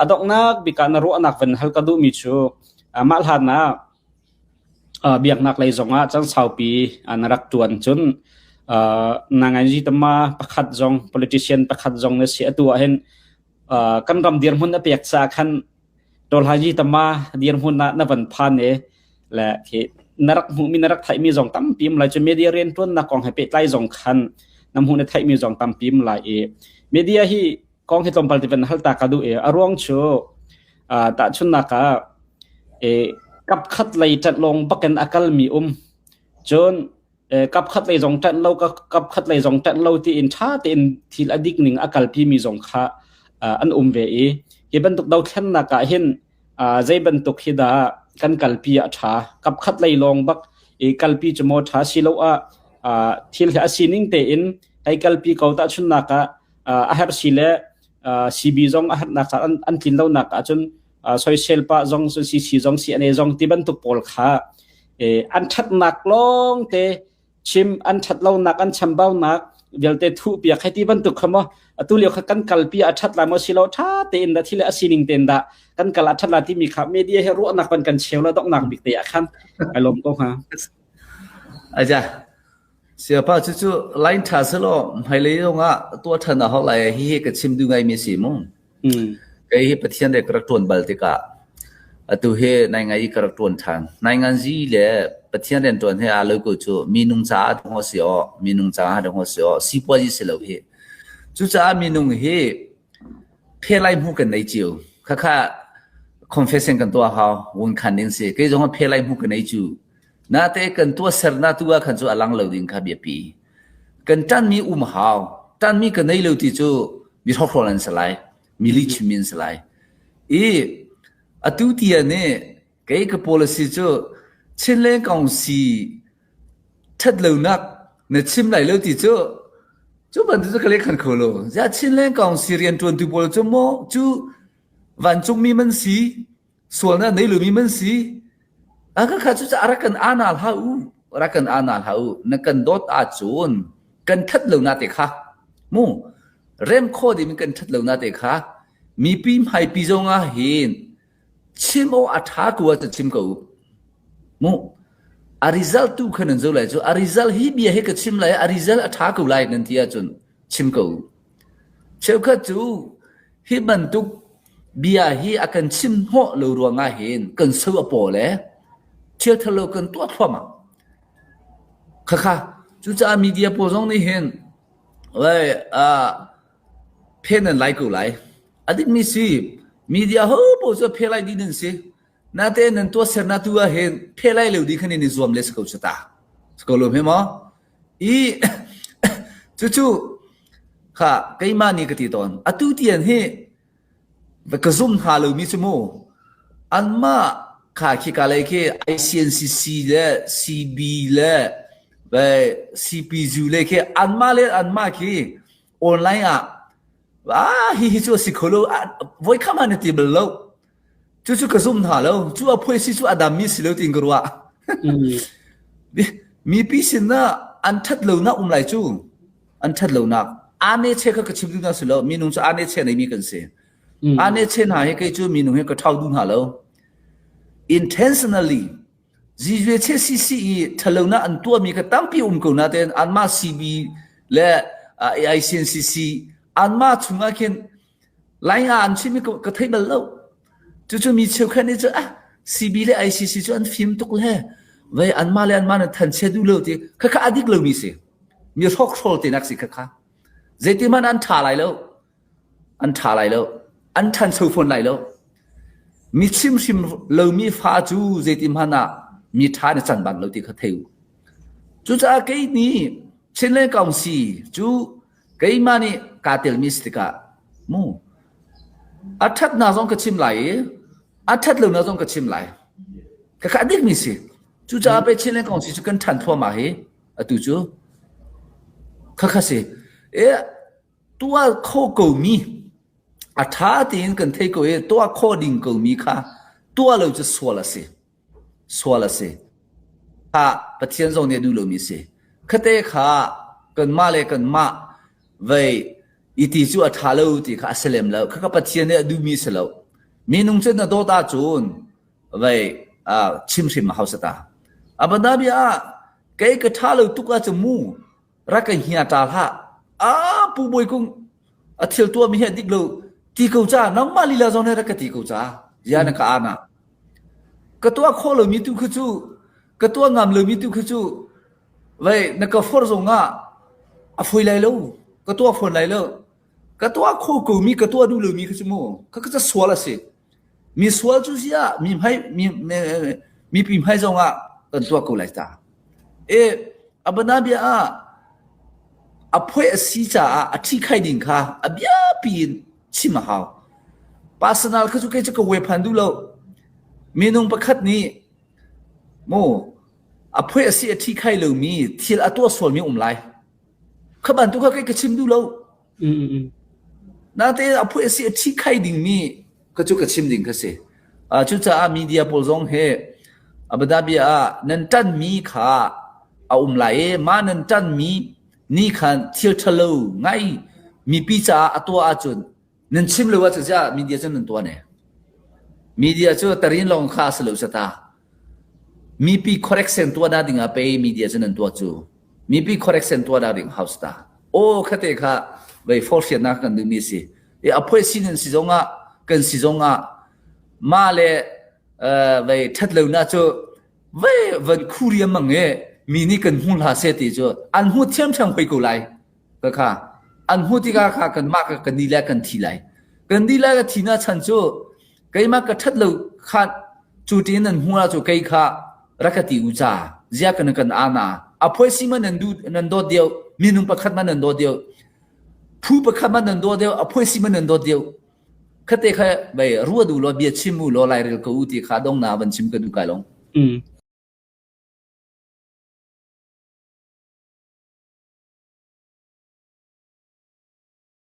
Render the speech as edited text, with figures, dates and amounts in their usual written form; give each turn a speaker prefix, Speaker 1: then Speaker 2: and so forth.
Speaker 1: A donghnak bik ah na ruahnak van hal ka duhmi cu mah hlan ah biaknak lei zongah cang saupi na rak ṭuan cun nanganzi tama pakhat zong politician pakhat zong na si atu ah hin kan ram dirhmun na pek caah khan Tawlhaji tama dirhmun ah na van phan i le khi na rak hmuhmi na rak theihmi zong tampi um lai cu media rianṭuannak kong he pehtlai zong khan na hmuh na theihmi zong tampi um lai i media hi kong hi tlawmpal ti van hal ta ka duh i a ruang cu tahchunnak ah kapkhat lei ṭanh lawng bakin a kalmi um cun kapkhat lei zong ṭanh lo kapkhat lei zong ṭanh lo tiin ṭha tein thil a dik ning a kalpi mi zong kha an um ve i hi bantuk dothlennak ah hin zei bantuk hi dah kan kalpi ah ṭha kapkhat lei lawng bak i kalpi cu maw ṭha silo ah thil hi a sining tein hei kalpi ko tahchunnak ah a herh si le CB zong a herhnak an tlin lonak ahcun soisel pah zong CC zong CNA zong ti bantuk pawl kha an ṭhatnak lawng te chim an ṭhat lonak an chambaunak vialte thuh piak hei ti bantuk kha maw atu lio kha kan kalpi a ṭhat lai maw silo ṭha tein dah thil a sining tein dah kan kal a ṭhat lai timi kha media he ruahnak van kan cheu la donghnak bik te ah khan ai lawm ko hnga.
Speaker 2: Aja Siapa cucu line ṭha selaw hmailei zongah tuah ṭhan a hau lai hihi ka chim duh ngaimi a si mu. Kei hi Pathian he ka rak ṭuan bal tikah atu hi nai ngai i ka rak ṭuan ṭhan. Nai nganzi le Pathian rianṭuan he aa lo ko cu minung caah dong a si aw, minung caah dong a si aw, sipuazi si lo hi. Cucaah minung hi phelai hmu kan nei cio. Khakha confession kan tuah hau, wun khan ding si. Kei zong phelai hmu ka nei cu. Nate kan tuahsernak tu ah khan cu a lang lo ding kha biapi. Kan ṭanmi um hau. Ṭanmi ka nei lo ti cu mi hrokhrawl an si lai. Mi lihchim an si lai. I atu tiang nih kei ka policy cu Chinland Council ṭhat lonak na chim lai lo ti cu cu bantuk cu ka lehkhan kho lo. Ziah Chinland Council rianṭuantu pawl cu maw cu vancungmi man si sualnak nei lomi man si a ka kha cu rak kan ana hlah u rak kan ana hlah u na kan dawt ahcun kan that lo na te kha mu rem kho ding kan that lo na te kha mipi hmaipi zong ah hin chim o a tha ku ah chim ko mu a result tu khan nan zo lai cu a result hi bia he ka chim lai a result a tha ko lai nan ti ahcun chim ko Cheukhat cu hi bantuk bia hi a kan chim hnawh lo ruangah hin kan so a paw le thil thalo kan tuah thluahmah. Khakha cucaah media pawl zong nih hin wei uh, phen nan lai ko lai. A dikmi si media ho paoh cu phe lai dih nan si. Natein nan tuahsernak tu ah hin phe lai lo ding khan in i zuam le si ko cu ta. Si ko lo hme maw? I cucu kha keimah nih ka ti tawn. Atu tian hi ka zum hna lomi cu mu anmah kha khika lei khi ICNCC le CB le CPU le khi anmah le anmah khi online ah ah hi hi cu a si kho lo voi kham ah na ti bal lo Cucu ka zum hna lo. Cu a phuaisi cu a dammi si lo tiin ka ruah. Mipi sinah an ṭhat lonak um lai cu. An ṭhat lonak. Ane che kha ka chim duh hna si lo. Minung cu ane che neimi kan si. Ane che hna hi kei cu minung hi ka ṭhau duh hna lo. Intentionally GJCCC i ṭhatlonak an tuahmi kha tampi um ko nain anmah CB le AICNCC anmah chungah khin Lai ah an chimmi ka thei bal lo. Cucu mi cheukhat nih cun ah CB le ICC cu an fim tuk le vei anmah le anmah nan thanchia duh lo ti khakha a dik lomi si. Mi hrokhrawl tinak si khakha. Zeiti hmanh an ṭha lai lo. An ṭha lai lo. An ṭhancho fawn lai lo. Mi chimhrim lomi fa cu zeiti hmanh ah mi ṭha na can bal lo ti kha thei u. Cucaah kei nih Chinland Council cu Keimah nih kaa telmi si tikah mu a ṭhatnak zong ka chim lai i a ṭhat lonak zong ka chim lai. Khakha a dikmi si. Cucaah pei Chinland Council cu kan ṭhan thluahmah hi atu cu khakha si. E tuah kho komi a ṭha tein kan thei ko i tuah khawh ding komi kha tuah lo cu sual a si. Sual a si. Kha Pathian zong nih a duh lomi a si. Khate kha kanmah le kanmah vei i ti cu a ṭha lo ti kha a si lem lo. Khakha Pathian nih a duhmi a si lo. Minung cu na dawt ahcun vei chim hrim a hau sata. Abana bia ah kei ka ṭha lo tuk ahcun mu rak ka hia ṭa hlah. A pu bawi kung a thil tuahmi hi a dik lo ti ko ca nangmah lila zong nih rak ka ti ko ca zia na ka ana. Ka tuah khawh lomi tu khi cu ka tuah ngam lomi tu khi cu vei na ka forh zong ah a foi lai lo ka tuah fawn lai lo. Ka tuah kho ko mi ka tuah duh lomi kha cu mu kha ka sual a si. Mi sual cu ziah mi hmai mi mipi hmai zong ah kan tuah ko lai ta. E abana bia ah a phoi a si caah a thi khai ding kha a biapi in chim a hau. Personal kha cu kei cu ka we phan duh lo. Minung pakhat nih mu a phoi a si a thi khai lomi thil a tuah sualmi um lai. Kha bantuk kha kei ka chim duh lo. Natein a phui a si a thi khai dingmi ka cu ka chim ding kha si. Uh, cucaah media pawl zong he Abu Dhabi ah nan ṭanmi kha a um lai i mah nan ṭanmi ni khan thil ṭhalo ngai mipi caah a tuah ahcun nan chim lo ahcun ziah media cu nan tuah ne. Media cu tarin lawng kha a si lo sata. Mipi correction tuah na ding ah pei media cu nan tuah cu. Mipi correction tuah na ding house ta. Aw khate kha vei forhfiannak kan duhmi si. E a phuai sin in si zong ah kan si zong ah ma le vei that lo na cu vei van khu riam mang e mi nih kan hmu hla se ti cu an hmu thiam thiam hoi ko lai. Ka kha an hmu tikah kha kan mah ka kan ni le kan thi lai. Kan ni le ka thi na chan cu keimah ka ṭhat lo kha cu tiin nan hmuh ahcun kei kha rak ka ti u ca zia kan kan ana a phoi si ma nan du nan dawt deuh minung pakhat ma nan dawt deuh phu pakhat ma nan dawt deuh a phoi si ma nan dawt deuh khate kha bai rua du lo bia chim u lo lai rel ko u ti kha dong na van chim ka du kai long
Speaker 1: mm.